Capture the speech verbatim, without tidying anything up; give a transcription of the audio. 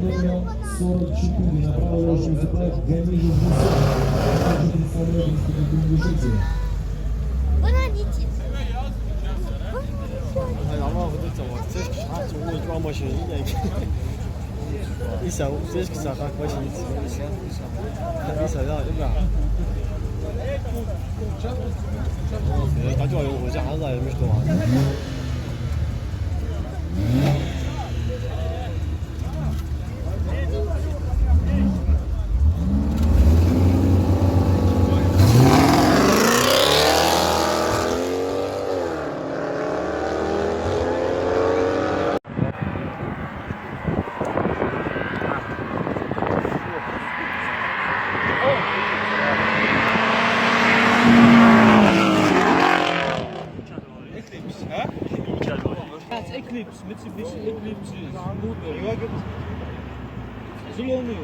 Номер сорок четыре, направо выступает Гамижев Муса. Также представляет Республику Ингушетия. Ай, ама, вот это вот, слышишь, а, ты можешь два машины, не? Иса, слышишь, Иса, как машина? Иса, да, да. Э, так, ой, уже, а, да, между вами. Eclipse, а? Eclipse, Mitsubishi Eclipse. Зелёный.